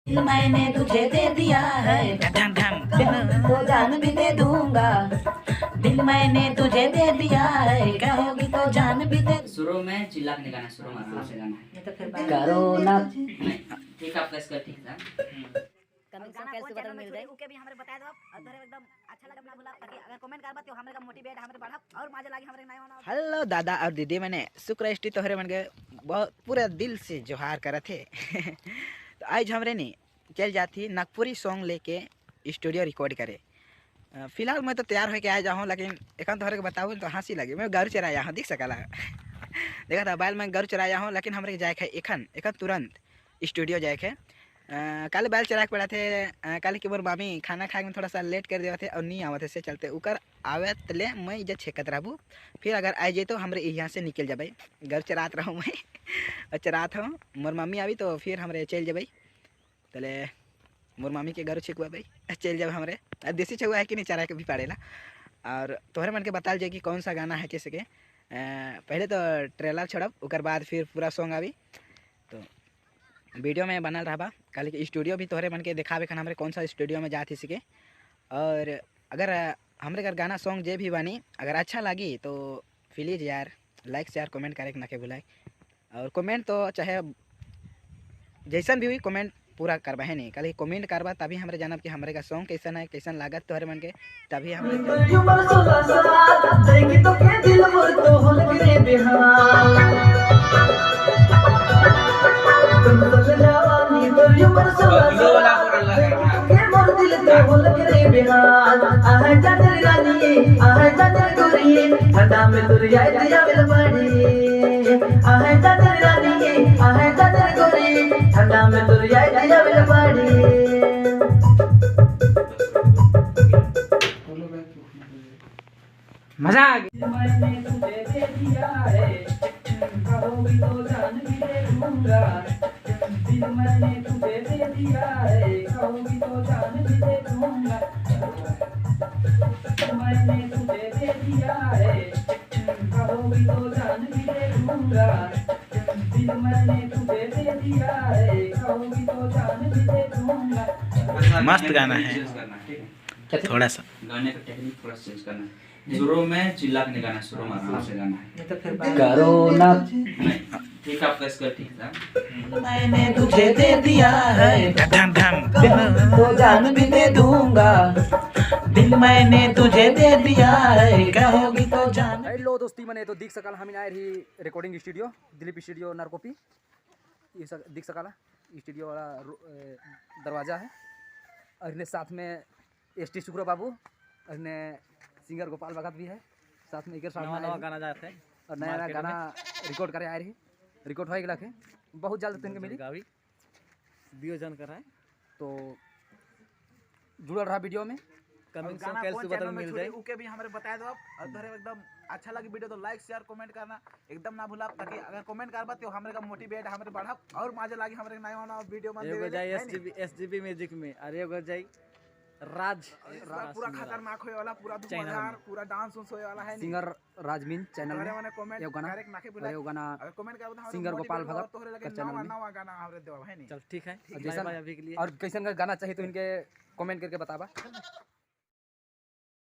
मैंने तुझे दे दिया है तो जान भी दे दूंगा, दिल मैंने तुझे दे दिया है, कहोगी तो जान भी दे। शुरू में चिल्ला के गाना, शुरू में आराम से गाना है। तो फिर करो ना ठीक है, आपका इसका ठीक था। गाना कौन चैनल में छुड़े ओके भी हमरे बता दो और तोरे एकदम अच्छा लगा ना भूला, ताकि अगर कमेंट करबा तो हमरे का मोटिवेट हमरे बढ़ा और मजा लागी हमरे नया नया। हेलो दादा और दीदी, मैंने शुक्र स्टी तोहरे मन के बहुत पूरा दिल से जोहार करत है। तो आज हमरे नहीं चल जाती नागपुरी सॉन्ग लेके स्टूडियो रिकॉर्ड करे। फिलहाल मैं तो तैयार होके आ जाऊँ, लेकिन एक तोहरे के बताऊँ तो हंसी लगी। मैं गरु चराया हूँ, दिख सकला देखा था बैल मैं गरु चराया हूँ, लेकिन हमरे जाए है एखन एखन तुरंत स्टूडियो जाए है। कल बैल चरा के पड़ा थे, कल की मोर मामी खाना खाए में थोड़ा सा लेट कर दिया थे और नहीं आवत से चलते उकर आवत ले मैं इज्जत छेकत रहबू। फिर अगर आ जाए तो हमरे यहाँ से निकल जब, घर चरात रहूँ मैं और चरात हूँ। मोर मम्मी आई तो फिर हमरे चल जब, तले मोर मामी के घर छेकुआ भाई चल जब हमरे। देसी छुआ है कि नहीं चरा के भी पड़ेला। और तोहरे मन के बताल जाए कि कौन सा गाना है कैसे के। पहले तो ट्रेलर छोड़ब, उकर बाद फिर पूरा सॉन्ग आवी, तो वीडियो में बनल रहा। कल के स्टूडियो भी तोहरे मन के दिखावे खन हमरे कौन सा स्टूडियो में जाती सके। और अगर हमरे अगर गाना सॉन्ग जे भी बनी अगर अच्छा लगी तो प्लीज़ यार लाइक शेयर कमेंट करे ना के भुलाए। और कमेंट तो चाहे जैसन भी हुई कमेंट पूरा करबा है नहीं, कल कमेंट करबा तभी हमरे जानब कि हमरे का सॉन्ग कैसन है, कैसन लागत तोहरे मन के, तभी हमरे। मजा आ गया। मैंने तुझे दे दिया है, कहोगी तो जान भी दे दूंगा, दिल मैंने तुझे दे दिया है, कहोगी तो जान भी दे दूंगा, मैंने तुझे दे दिया है, कहोगी तो जान भी दे दूंगा, दिल मैंने तुझे दे दिया है, कहोगी तो जान भी दे दूंगा। मस्त गाना है, थोड़ा सा गाने का टेक्निक थोड़ा चेंज करना है। शुरू में चिल्ला के गाना, शुरू में आराम से गाना है। तो फिर करो ना ठीक है, आपका इसका ठीक था। मैंने तुझे दे दिया है तो जान भी दे दूंगा, दिल मैंने तुझे दे दिया है, कहोगी तो जान। हेलो दोस्ती, मैंने तो दिख सकल हम आए रही रिकॉर्डिंग स्टूडियो दिलीप स्टूडियो नारकोपी। ये सब दिख सकला स्टूडियो वाला दरवाज़ा है। और इन्हें साथ में एस टी शुक्र बाबू और इन्हें सिंगर गोपाल भगत भी है साथ में। एक साथ नया गाना जाते हैं और नया नया गाना रिकॉर्ड करे आ रही, रिकॉर्ड हो गया है बहुत जल्द तुमके मिली दियो जन कर रहा है। तो जुड़ल रहा वीडियो में। कमिंग सॉन्ग कल सुबह तक मिल जाए ओके भी हमरे बता दो। और तोहरे एकदम अच्छा लगी वीडियो तो लाइक शेयर कमेंट करना एकदम ना भूला, ताकि अगर कमेंट करबा तो हमरे का मोटिवेट हमरे बढ़ा और मजा लागी हमरे नया नया वीडियो में। एगो जाई एसजीबी म्यूजिक में और एगो जाई राज, पूरा खतरनाक होए वाला, पूरा धुआंधार पूरा डांस उंस होए वाला है। सिंगर राजमीन चैनल में माने कमेंट डायरेक्ट नाके भूला, एगो गाना अगर कमेंट करबा तो सिंगर गोपाल भगत तोहरे लगे का चैनल में नवा गाना हमरे देवा है नहीं। चल ठीक है जैसा अभी के लिए। और कैसन का गाना चाहिए तो इनके कमेंट करके बताबा।